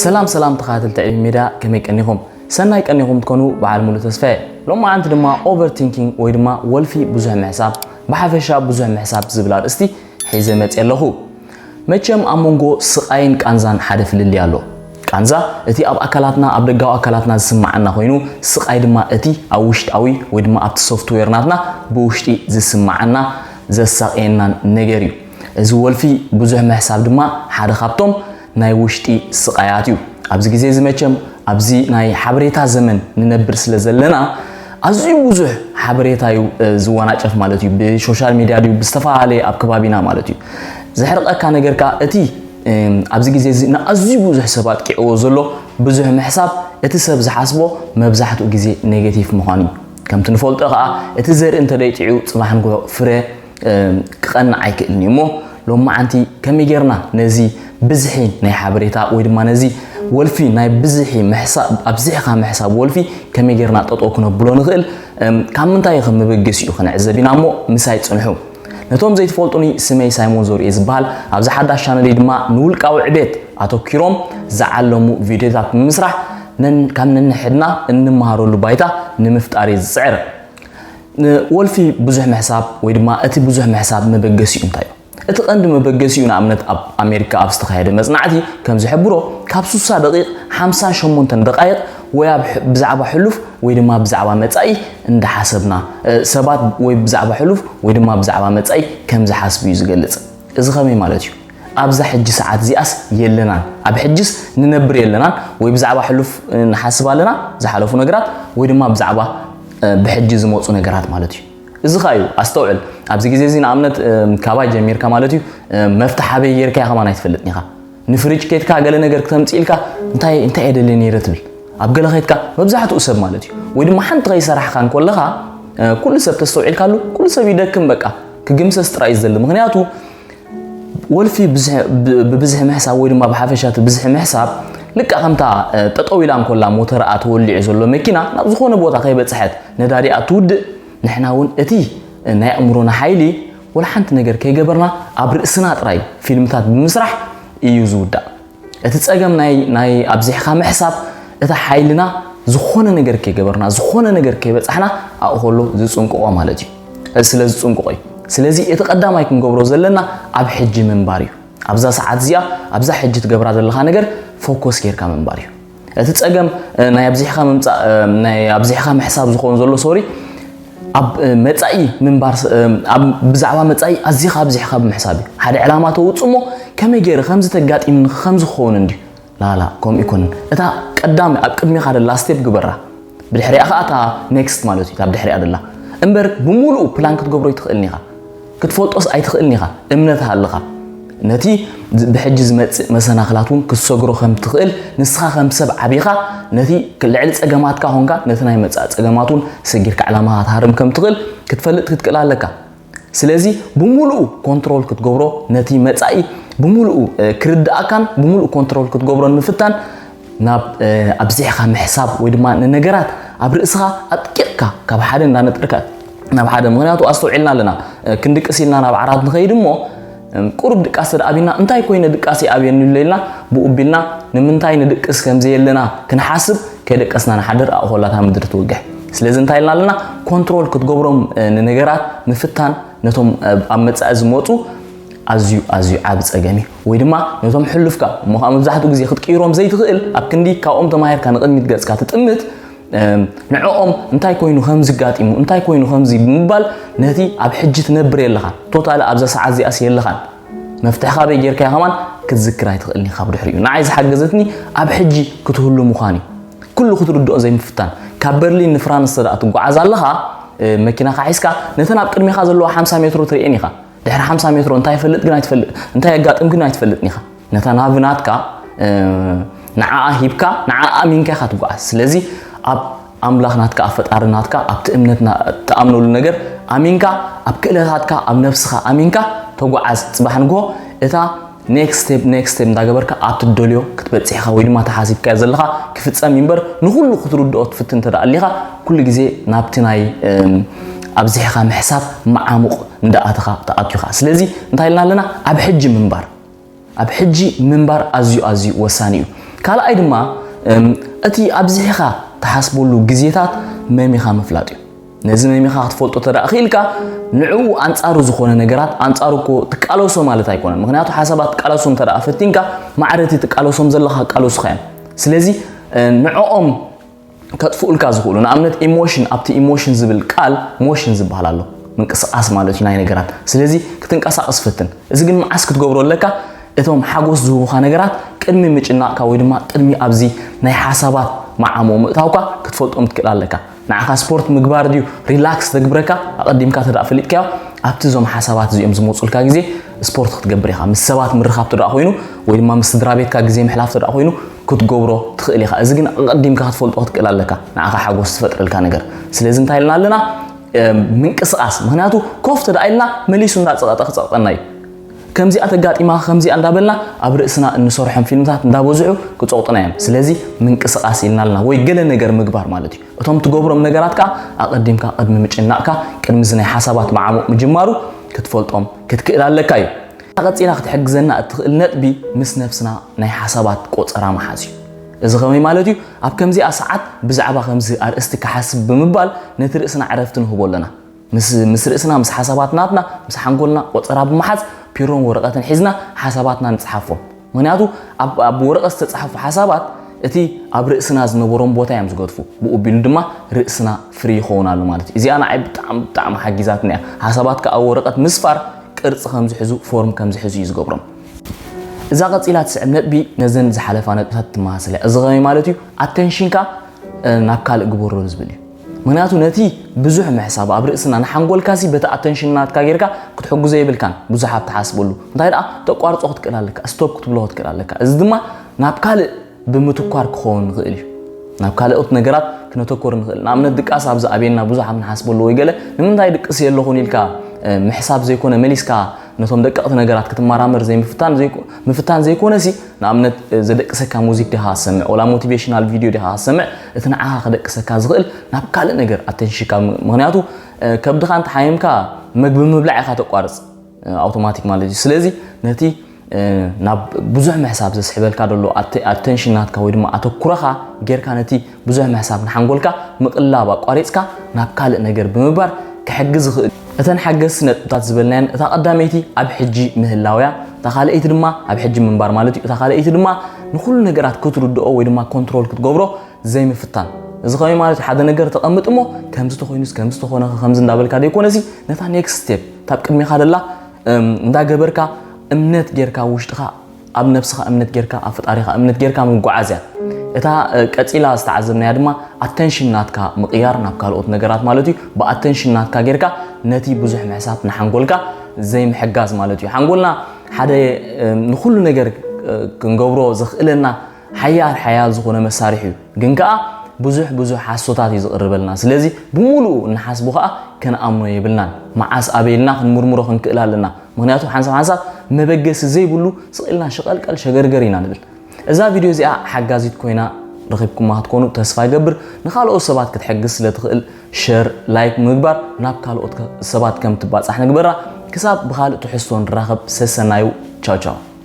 ሰላም ሰላም ተኸታተልቲ ዕቤ ሜድያ፣ ከመይ ቀኒኹም? ሰናይ ቀኒኹም ትኮኑ በዓል ሙሉ ተስፋ እየ። ሎማዓንቲ ድማ ኦቨር ቲንኪንግ ወይ ድማ ወልፊ ብዙሕ ምሕሳብ፣ ብሓፈሻ ብዙሕ ምሕሳብ ዝብል ኣርእስቲ ሒዘ መፅየ ኣለኹ። መቸም ኣብ መንጎ ስቓይን ቃንዛን ሓደ ፍልልይ ኣሎ። ቃንዛ እቲ ኣብ ኣካላትና፣ ኣብ ደጋዊ ኣካላትና ዝስማዓና ኮይኑ፣ ስቓይ ድማ እቲ ኣብ ውሽጣዊ ወይ ድማ ኣብቲ ሶፍትዌር ናትና ብውሽጢ ዝስማዓና ዘሳቕየናን ነገር እዩ። እዚ ወልፊ ብዙሕ ምሕሳብ ድማ ሓደ ካብቶም ናይ ውሽጢ ስቓያት እዩ። ኣብዚ ግዜ እዚ መቸም ኣብዚ ናይ ሓበሬታ ዘመን ንነብር ስለ ዘለና ኣዝዩ ብዙሕ ሓበሬታ እዩ፣ እ፣ ዝወናጨፍ ማለት እዩ። ብሶሻል ሚድያ ድዩ ብዝተፈላለየ ኣብ ከባቢና ማለት እዩ። ዘሕርቐካ ነገር ከኣ እቲ፣ እም፣ ኣብዚ ግዜ እዚ ንኣዝዩ ብዙሕ ሰብ ኣጥቂዕዎ ዘሎ ብዙሕ ምሕሳብ እቲ ሰብ ዝሓስቦ መብዛሕትኡ ግዜ ኔጌቲቭ ምዃኑ እዩ። ከምቲ ንፈልጦ ከኣ እቲ ዘርኢ እንተደይጥዕዩ ጽባሕ ንግሆ ፍረ፣ እም፣ ክቐንዕ ኣይክእልን እዩ። እሞ ሎማዓንቲ ከመይ ጌርና ነዚ ብዝሒ ናይ ሓበሬታ ወይ ድማ ነዚ ወልፊ ናይ ብዝሒ ምሕሳብ፣ ኣብዚሕኻ ምሕሳብ ወልፊ ከመይ ጌርና ጠጠው ክነብሎ ንኽእል፣ እም፣ ካብ ምንታይ ከም መበገሲኡ ክንዕዘብ ኢና። እሞ ምሳይ ጽንሑ። ነቶም ዘይትፈልጡኒ፣ ስመይ ሳይሞን ዘርኡ ዝበሃል። ኣብዚ ሓዳሽ ቻነለይ ድማ ንውልቃዊ ዕቤት ኣተኪሮም ዝዓለሙ ቪድዮታት ብምስራሕ ነን-፣ ካብ ነንሕድና እንመሃረሉ ባይታ ንምፍጣር እየ ዝጽዕር። ንወልፊ ብዙሕ ምሕሳብ ወይ ድማ እቲ ብዙሕ ምሕሳብ መበገሲኡ እንታይ እዩ? እቲ ቀንዲ መበገሲኡ፣ ንኣብነት፣ ኣብ ኣሜሪካ ኣብ ዝተኻየደ መጽናዕቲ ከም ዝሕብሮ፣ ካብ ስሳ ደቂቕ ሓምሳ ሸሞንተ ደቃይቕ ወይ ኣብ ሕ-፣ ብዛዕባ ሕሉፍ ወይ ድማ ብዛዕባ መጻኢ እንዳሓሰብና፣ እ፣ ሰባት ወይ ብዛዕባ ሕሉፍ ወይ ድማ ብዛዕባ መጻኢ ከም ዝሓስቡ እዩ ዝገልጽ። እዚ ከመይ ማለት እዩ? ኣብዛ ሕጂ ሰዓት እዚኣስ የለናን። ኣብ ሕጅስ ንነብር የለናን። ወይ ብዛዕባ ሕሉፍ፣ እ፣ ንሓስብ ኣለና፣ ዝሓለፉ ነገራት፣ ወይ ድማ ብዛዕባ፣ እ፣ ብሕጂ ዝመጹ ነገራት ማለት እዩ። እዚ ኸኣ እዩ፣ ኣስተውዕል። ኣብዚ ግዜ እዚ ንኣብነት፣ እ፣ ካባይ ጀሚርካ ማለት እዩ፣ እ፣ መፍትሕ ኣበይ ጌርካዮ ከማን ኣይትፈልጥን ኢኻ። ንፍሪጅ ኬድካ ገለ ነገር ክተምጽእ ኢልካ፣ "እንታይ፣ እንታይ እየ ደልየ ነይረ?" ትብል። ኣብ ገለ ኸይድካ፣ መብዛሕትኡ ሰብ ማለት እዩ። ወይ ድማ ሓንቲ ኸይሰራሕካ እንከለኻ፣ እ፣ ኩሉ ሰብ ተስተውዒልካሉ፣ ኩሉ ሰብ ይደክም፣ በቃ፣ ክግምሰስ ጥራይ እዩ ዝደሊ። ምኽንያቱ፣ ወልፊ ብዝሒ፣ ብ-፣ ብብዝሒ ምሕሳብ ወይ ድማ ብሓፈሻ እቲ ብዝሒ ምሕሳብ፣ ልክዕ ከምታ፣ እ፣ ጠጠው ኢላ እንከላ ሞተርኣ ተወሊዑ ዘሎ መኪና፣ ናብ ዝኾነ ቦታ ከይበጽሐት ነዳዲኣ ትውድእ፣ ንሕና እውን እቲ ናይ ኣእምሮና ሓይሊ ወላ ሓንቲ ነገር ከይገበርና ኣብ ርእስና ጥራይ ፊልምታት ብምስራሕ እዩ ዝውዳእ። እቲ ጸገም ናይ፣ ናይ ኣብዚሕካ ምሕሳብ፣ እቲ ሓይልና ዝኾነ ነገር ከይገበርና፣ ዝኾነ ነገር ከይበጻሕና ኣብኡ ከሎ ዝጽንቅቆ ማለት እዩ። እዚ ስለ ዝጽንቅቆ እዩ። ስለዚ እቲ ቀዳማይ ክንገብሮ ዘለና ኣብ ሕጂ ምንባር እዩ። ኣብዛ ሰዓት እዚኣ፣ ኣብዛ ሕጂ ትገብራ ዘለኻ ነገር ፎከስ ጌርካ ምንባር እዩ። እቲ ጸገም፣ እ፣ ናይ ኣብዚሕካ ምምጻእ፣ እ፣ ናይ ኣብዚሕካ ምሕሳብ ዝኸውን ዘሎ፣ ሶሪ፣ ኣብ፣ እ፣ መጻኢ ምንባር ስ-፣ እ፣ ኣብ፣ ብዛዕባ መጻኢ ኣዚኻ ኣብዚሕካ ብምሕሳብ እዩ። ሓደ ዕላማ ተውጽእ እሞ፣ ከመይ ገይረ ከምዚ ተጋጢምኒ፣ ከምዚ ክኸውን እንድዩ? ላላ፣ ከምኡ ኣይኮነን። እታ ቀዳም ኣብ ቅድሜኻ ደላ ስቴፕ ግበራ። ብድሕሪኣ ኸኣ እታ ኔክስት ማለት እዩ፣ እታ ብድሕሪኣ ደላ። እምበር ብምሉኡ ፕላን ክትገብሮ ኣይትኽእልን ኢኻ። ክትፈልጦስ ኣይትኽእልን ኢኻ። እምነት ሃልኻ። ነቲ ዝ-፣ ብሕጂ ዝመጽእ መሰናኽላት እውን ክትሰግሮ ከም ትኽእል፣ ንስኻ ከም ሰብ ዓቢኻ፣ ነቲ ክ-፣ ልዕሊ ጸገማትካ ኾንካ፣ ነቲ ናይ መጻኢ ጸገማት እውን ሰጊርካ ዕላማኻ ትሃርም ከም ትኽእል ክትፈልጥ ክትክእል ኣለካ። ስለዚ ብምሉኡ ኮንትሮል ክትገብሮ፣ ነቲ መጻኢ ብምሉኡ፣ እ፣ ክርድኣካን ብምሉኡ ኮንትሮል ክትገብሮን ምፍታን፣ ናብ፣ እ፣ ኣብዚሕካ ምሕሳብ ወይ ድማ ንነገራት ኣብ ርእስኻ ኣጥቂቕካ ካብ ሓደ እንዳነጠርካ ናብ ሓደ። ምኽንያቱ ኣስተውዒልና ኣለና፣ እ፣ ክንድቅስ ኢልና ናብ ዓራት ንኸይድ እሞ፣ እም፣ ቁሩብ ድቃስ ተደኣ ኣቢልና፣ እንታይ ኮይነ ድቃስ ይኣብየኒ ኣሎ ኢልና ብኡ ኣቢልና ንምንታይ ንድቅስ ከም ዘየለና ክንሓስብ፣ ከይደቀስና ንሓድር፣ ኣብኡ ከላ እታ ምድሪ ትውግሕ። ስለዚ እንታይ ኢልና ኣለና? ኮንትሮል ክትገብሮም፣ እ፣ ንነገራት ምፍታን ነቶም፣ እ፣ ኣብ መጻኢ ዝመጹ ኣዝዩ፣ ኣዝዩ ዓቢ ጸገም እዩ። ወይ ድማ ነቶም ሕሉፍካ፣ እሞ ኸኣ መብዛሕትኡ ግዜ ክትቅይሮም ዘይትኽእል፣ ኣብ ክንዲ ካብኦም ተማሂርካ ንቕድሚት ገጽካ ትጥምት፣ እም፣ ንዕኦም እንታይ ኮይኑ ከምዚ ኣጋጢሙ፣ እንታይ ኮይኑ ከምዚ ብምባል ነቲ ኣብ ሕጂ ትነብር የለኻን። ቶታሊ ኣብዛ ሰዓት እዚኣስ የለኻን። መፍትሕኻ ኣበይ ጌርካዮ ከማን ክትዝክር ኣይትኽእልን ኢኻ ብድሕሪኡ። ንዓይ ዝሓገዘትኒ ኣብ ሕጂ ክትህሉ ምዃን እዩ። ኩሉ ክትርድኦ ዘይምፍታን። ካብ በርሊን ንፍራንስ እንተ ደኣ ትጓዓዝ ኣለኻ፣ እ፣ መኪናኻ ሒዝካ፣ ነተን ኣብ ቅድሜኻ ዘለዋ ሓምሳ ሜትሮ ትርእየን ኢኻ። ድሕሪ ሓምሳ ሜትሮ እንታይ ይፈልጥ ግን ኣይትፈልጥ፣ እንታይ የጋጥም ግን ኣይትፈልጥን ኢኻ። ነታ ናቪ ናትካ፣ እ፣ ንዓኣ ሂብካ፣ ንዓኣ ኣሚንካ ኢኻ ትጓዓዝ። ስለዚ ኣብ ኣምላኽ ናትካ፣ ኣብ ፈጣሪ ናትካ፣ ኣብቲ እምነት ና-፣ እትኣምነሉ ነገር ኣሚንካ፣ ኣብ ክእለታትካ፣ ኣብ ነፍስኻ ኣሚንካ ተጓዓዝ። ጽባሕ ንግሆ እታ ኔክስት ስቴፕ፣ ኔክስት ስቴፕ እንዳገበርካ ኣብቲ ትደልዮ ክትበጽሕ ኢኻ፣ ወይ ድማ ተሓሲብካዮ ዘለኻ ክፍጸም እዩ እምበር፣ ንኹሉ ክትርድኦ ትፍትን እንተ ደኣ ኣሊኻ፣ ኩሉ ግዜ ናብቲ ናይ፣ እም፣ ኣብዚሕኻ ምሕሳብ መዓሙቕ እንዳኣተኻ ትኣቱ ኢኻ። ስለዚ እንታይ ኢልና ኣለና? ኣብ ሕጂ ምንባር። ኣብ ሕጂ ምንባር ኣዝዩ፣ ኣዝዩ ወሳኒ እዩ። ካልኣይ ድማ እቲ ኣብዚሕኻ ትሓስበሉ ግዜታት መሚኻ ምፍላጥ እዩ። ነዚ መሚኻ ክትፈልጦ ተደኣ ክኢልካ ንዕኡ ኣንጻሩ ዝኾነ ነገራት፣ ኣንጻሩ እኮ ትቃለሶ ማለት ኣይኮነን። ምክንያቱ ሓሳባት ትቃለሶም ተደኣ ፈቲንካ ማዕረቲ ትቃለሶም ዘለኻ ቃለሱኻ እዮም። ስለዚ ንዕኦም ከጥፍኡልካ ዝኽእሉ፣ ንኣብነት ኢሞሽን፣ ኣብቲ ኢሞሽን ዝብል ቃል ሞሽን ዝበሃል ኣሎ፣ ምንቅስቃስ ማለት እዩ ናይ ነገራት። ስለዚ ክትንቀሳቀስ ፈትን። እዚ ግን መዓስ ክትገብሮ ኣለካ? እቶም ሓጎስ ዝህቡኻ ነገራት ቅድሚ ምጭናቕካ ወይ ድማ ቅድሚ ኣብዚ ናይ ሓሳባት መዓሞ ምእታውካ ክትፈልጦም ትክእል ኣለካ። ንዓኻ ስፖርት ምግባር ድዩ ሪላክስ ዘግብረካ? ኣቐዲምካ ተደኣ ፈሊጥካዮ፣ ኣብቲ እዞም ሓሳባት እዚኦም ዝመፁልካ ግዜ ስፖርት ክትገብር ኢኻ። ምስ ሰባት ምርኻብ ተደኣ ኮይኑ ወይ ድማ ምስ ስድራ ቤትካ ግዜ ምሕላፍ ተደኣ ኮይኑ ክትገብሮ ትኽእል ኢኻ። እዚ ግን ኣቐዲምካ ክትፈልጦ ክትክእል ኣለካ፣ ንዓኻ ሓጎስ ዝፈጥረልካ ነገር። ስለዚ እንታይ ኢልና ኣለና? ምንቅስቃስ። ምክንያቱ ኮፍ ተደኣ ኢልና መሊሱ እንዳፀቐጠ ክፀቕጠና እዩ። ከምዚኣ ተጋጢማ ከምዚኣ እንዳበልና ኣብ ርእስና እንሰርሖም ፊልምታት እንዳበዝሑ ክፀቕጡና እዮም። ስለዚ ምንቅስቃስ ኢልና ኣለና፣ ወይ ገለ ነገር ምግባር ማለት እዩ። እቶም ትገብሮም ነገራት ከዓ ኣቐዲምካ ቅድሚ ምጭናቕካ፣ ቅድሚ እዚ ናይ ሓሳባት መዓሙቕ ምጅማሩ ክትፈልጦም ክትክእል ኣለካ እዩ። ቀጺላ ክትሕግዘና እትኽእል ነጥቢ ምስ ነብስና ናይ ሓሳባት ቆጸራ ምሓዝ እዩ። እዚ ከመይ ማለት እዩ? ኣብ ከምዚኣ ሰዓት ብዛዕባ ከምዚ ኣርእስቲ ክሓስብ ብምባል ነቲ ርእስና ዕረፍቲ ንህቦ ኣለና። ምስ፣ ምስ ርእስና፣ ምስ ሓሳባት ናትና፣ ምስ ሓንጎልና ቆጸራ ብምሓዝ ፒሮን ወረቐትን ሒዝና ሓሳባትና ንጽሓፎም። ምክንያቱ ኣብ፣ ኣብ ወረቐት ዝተጻሕፉ ሓሳባት እቲ ኣብ ርእስና ዝነበሮም ቦታ እዮም ዝገድፉ። ብኡ ቢሉ ድማ ርእስና ፍሪ ይኸውን ኣሎ ማለት እዩ። እዚኣ ንዓይ ብጣዕሚ፣ ብጣዕሚ ሓጊዛትኒ እያ። ሓሳባትካ ኣብ ወረቐት ምስፋር ቅርጺ ከም ዝሕዙ፣ ፎርም ከም ዝሕዙ እዩ ዝገብሮም። እዛ ቀጺላ ትስዕብ ነጥቢ ነዘን ዝሓለፋ ነጥብታት ትመሳሰል እያ። እዚ ከመይ ማለት እዩ? ኣተንሽንካ፣ እ፣ ናብ ካልእ ግበሮ ዝብል እዩ። ምክንያቱ ነቲ ብዙሕ ምሕሳብ ኣብ ርእስና ንሓንጎልካሲ በቲ ኣተንሽን ናትካ ጌርካ ክትሕግዞ የብልካን። ብዙሕ ኣብ ትሓስበሉ እንታይ ደኣ ተቋርጾ ክትክእል ኣለካ፣ ስቶፕ ክትብሎ ክትክእል ኣለካ። እዚ ድማ ናብ ካልእ ብምትኳር ክኸውን ይኽእል እዩ። ናብ ካልኦት ነገራት ክነተኮር ንኽእል። ንኣብነት ድቃስ ኣብዚ ኣበየና ብዙሕ ኣብ ንሓስበሉ ወይ ገለ ንምንታይ ድቅስ የለኹን ኢልካ፣ እ፣ ምሕሳብ ዘይኮነ መሊስካ ነቶም ደቀቕቲ ነገራት ክትመራመር ዘይምፍታን ዘይኮ-፣ ምፍታን ዘይኮነሲ ንኣብነት፣ እ፣ ዘደቅሰካ ሙዚክ ዲኻ ትሰምዕ፣ ወላ ሞቲቬሽናል ቪድዮ ዲኻ ትሰምዕ፣ እቲ ንዓኻ ከደቅሰካ ዝኽእል ናብ ካልእ ነገር ኣተንሽካ። ም-፣ ምኽንያቱ፣ እ፣ ከብድኻ እንተሓሚምካ መግቢ ምብላዕ ኢኻ ተቋርጽ፣ እ፣ ኣውቶማቲክ ማለት እዩ። ስለዚ ነቲ፣ እ፣ ናብ ብዙሕ ምሕሳብ ዘስሕበልካ ዘሎ ኣተ-፣ ኣተንሽን ናትካ ወይ ድማ ኣተኩረኻ ጌርካ ነቲ ብዙሕ ምሕሳብ ንሓንጎልካ ምቕላብ ኣቋሪጽካ ናብ ካልእ ነገር ብምግባር ክሕግዝ ይኽእል። እተን ሓገዝቲ ነጥብታት ዝበልናየን፣ እታ ቀዳመይቲ ኣብ ሕጂ ምህላው እያ፣ እታ ካልኣይቲ ድማ ኣብ ሕጂ ምንባር ማለት እዩ። እታ ካልኣይቲ ድማ ንኹሉ ነገራት ክትርድኦ ወይ ድማ ኮንትሮል ክትገብሮ ዘይምፍታን። እዚ ከመይ ማለት እዩ? ሓደ ነገር ተቐምጥ እሞ ከምዚ ተኾይኑስ፣ ከምዚ ተኾነ፣ ከምዚ እንዳበልካ ደይኮነሲ ነታ ኔክስት ስቴፕ፣ እታ ኣብ ቅድሜኻ ደላ፣ እም፣ እንዳገበርካ እምነት ጌርካ ውሽጥኻ ኣብ ነብስኻ እምነት ጌርካ፣ ኣብ ፈጣሪኻ እምነት ጌርካ ምጉዓዝ እያ። እታ፣ እ፣ ቀጺላ ዝተዓዘብናያ ድማ ኣተንሽን ናትካ ምቕያር ናብ ካልኦት ነገራት ማለት እዩ። ብኣተንሽን ናትካ ጌርካ ነቲ ብዙሕ ምሕሳብ ንሓንጎልካ ዘይምሕጋዝ ማለት እዩ። ሓንጎልና ሓደ፣ እ፣ ንኹሉ ነገር፣ እ፣ ክንገብሮ ዘኽእለና ሓያል ሓያል ዝኾነ መሳርሒ እዩ። ግን ከኣ ብዙሕ ብዙሕ ሓሶታት እዩ ዝቕርበልና። ስለዚ ብምሉኡ እንሓስቦ ከኣ ከንኣምኖ የብልናን። መዓስ ኣበይ ኢልና ክንምርምሮ ክንክእል ኣለና። ምኽንያቱ ሓንሳብ ሓንሳብ መበገሲ ዘይብሉ ስቕ ኢልና ሸቐልቀል ሸገርገር ኢና ንብል። እዛ ቪድዮ እዚኣ ሓጋዚት ኮይና ረኺብኩማ ክትኮኑ ተስፋ ይገብር። ንኻልኦት ሰባት ክትሕግዝ ስለ ትኽእል ሸር፣ ላይክ ብምግባር ናብ ካልኦት ከ-፣ ሰባት ከም ትባጻሕ ንግበራ። ክሳብ ብኻልእ ትሕዝቶ ንራኸብ፣ ሰሰናዩ። ቻው ቻው።